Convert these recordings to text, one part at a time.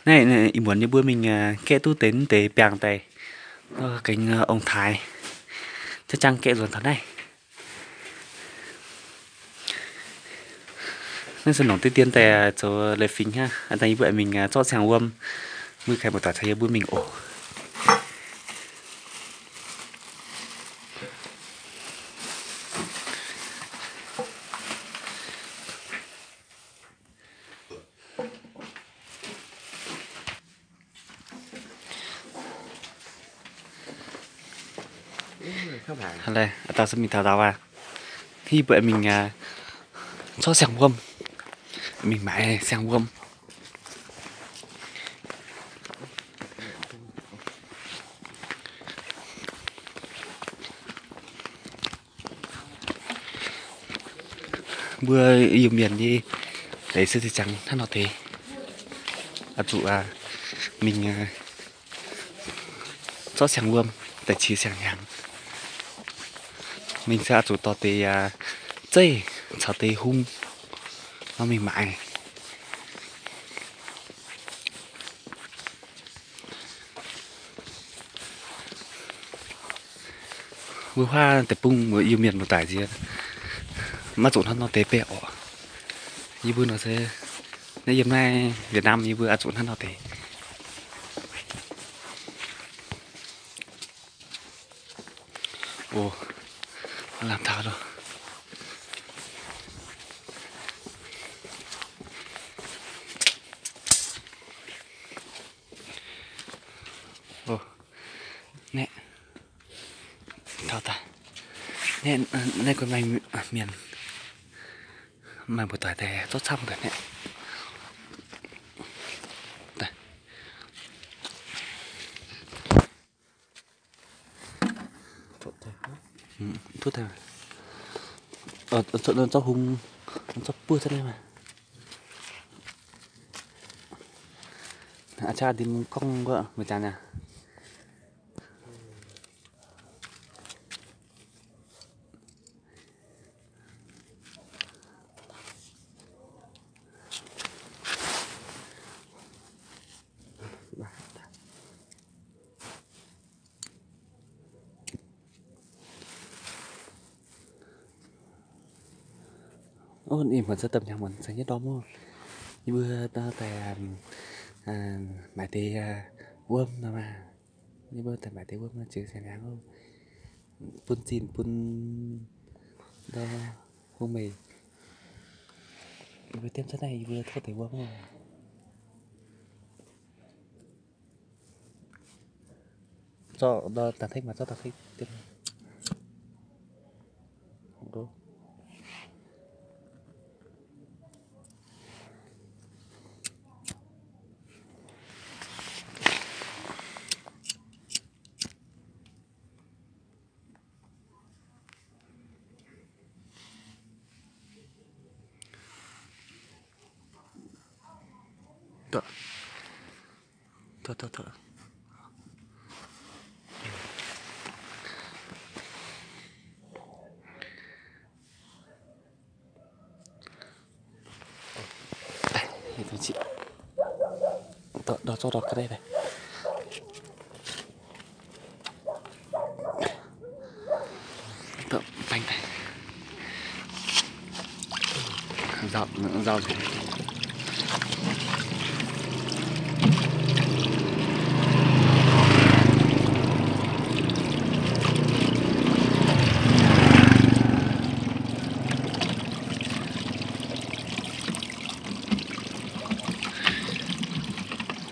Naaiv ih muonz yie mbuo mingh gaeqv duqv deix mv deix biangh daaih, gengh ong-taaix, jangv jangv gaeqv nzuonx taux naaiv. Naaiv se nongc deix dien daaih zoux leiz-fingx hnangv. Aa, dangh yie mbuo mingh zorqv siang-wuom, mbuo kaeqv muoz-doic caux yie mbuo mingh oc. Aa, dauh se mingh taux ndau aqv. Yie mbuo mingh zorqv siang-wuom, mingh maaiz siang-wuom. Mbuo Iu-Mienh nyei leiz se ziangx hnangv nor deix. Oix zuqc mingh zorqv siang-wuom daaih qiex siang-hnyangx. Mingh se oix zuqc dorh deix zeiv caux deix hung nor mingh maaiz. Mbuo huaav deic-bung mbuo Iu-Mienh muoz-doic nziex maiv zuqc hnangv nor deix beiv oc. Yie mbuo nor se naaiv yiem naaiv Việt Nam yie mbuo oix zuqc hnangv nor deix. Oc, lamh taux loh. Oc, naaiv taux daaih. Naaiv, naaiv guei maaih mienh, maaih mbuo doic daaih zorqv camv daaih naaiv. Duqv daaih, zorqv hung, zorqv buov za'naaiv maah. Aa, qaqv ndin gorngv wuov mbuo jangx aqv. Ov, ih muonz se domh hnyangx muonz se nyei ndorm ov. Yie mbuo daaih maaiz deix wuom nor maah. Yie mbuo daaih maaiz deix wuom nor ziux siang-hnyangx ov, bun zinh bun ndau hung meix. Yie mbuo diemv cuotv naaiv yie mbuo tov deix wuom ov. Zorqv dangh tekv maah, zorqv dangh tekv diemv.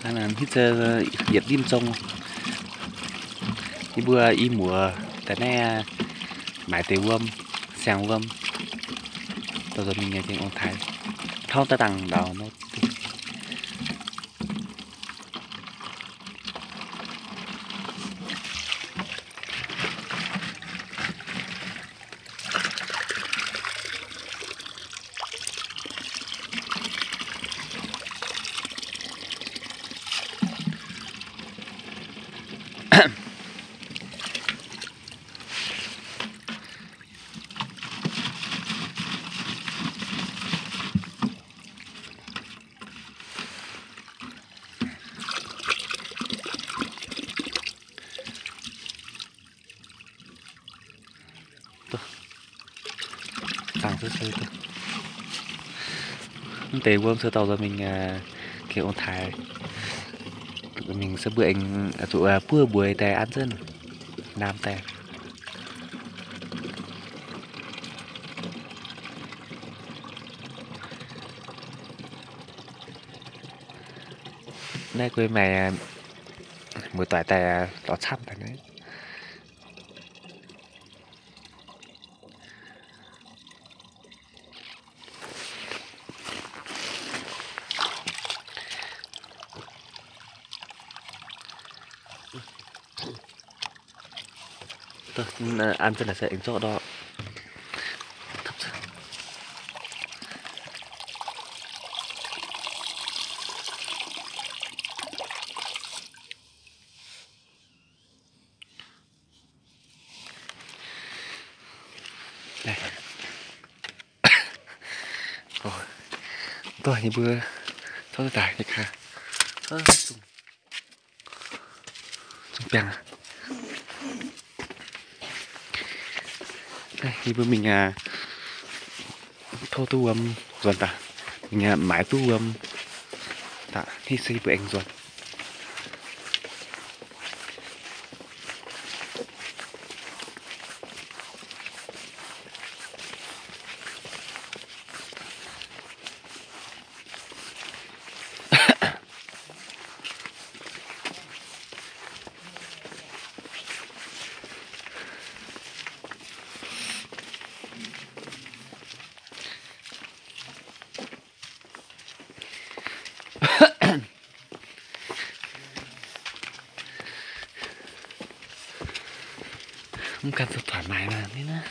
Hnangv naaiv hitv se yietc ndimv zong. Yie mbuo i muoz daaih naaiv maaiz deix wuom, siang-wuom, dorh nzunc mingh nyei gengh ong-taaix, hnangv daaih dangh ndau nor. Mv deix wuom se dorh nzuonx mingh gengh ong-taaix, mingh se mbuo aengx zuqc buov mbueix daaih an zunv naamh daaih. Naaiv guei maaih muoz-doic daaih lorz camv daaih. An zunv naaic se aengx zorqv ndortv. Dorh nyei mbuo zorqv daaih nyei kaa. Zungv biangh. Yie mbuo mingh tov duqv wuom nzuonx daaih, mingh maaiz duqv wuom daaih, hitv se yie mbuo aengx nzuonx. Mv gan zoux doic maaiz maah, ninh naaiv.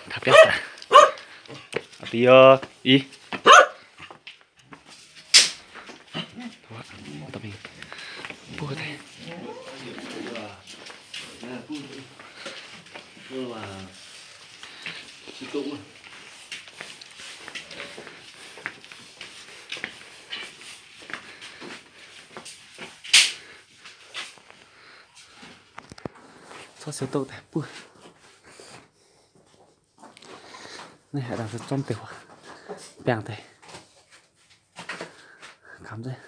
Taux biauv daaih. Aa, deix yie, ih. Zorqv siou doqv daaih buov. Naaiv haaix dangh se zormv deix huaax biangh daaih. Kamv nzengc.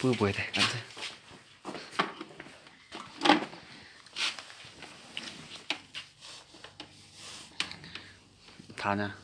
Buov mbueix daaih, taux nyei.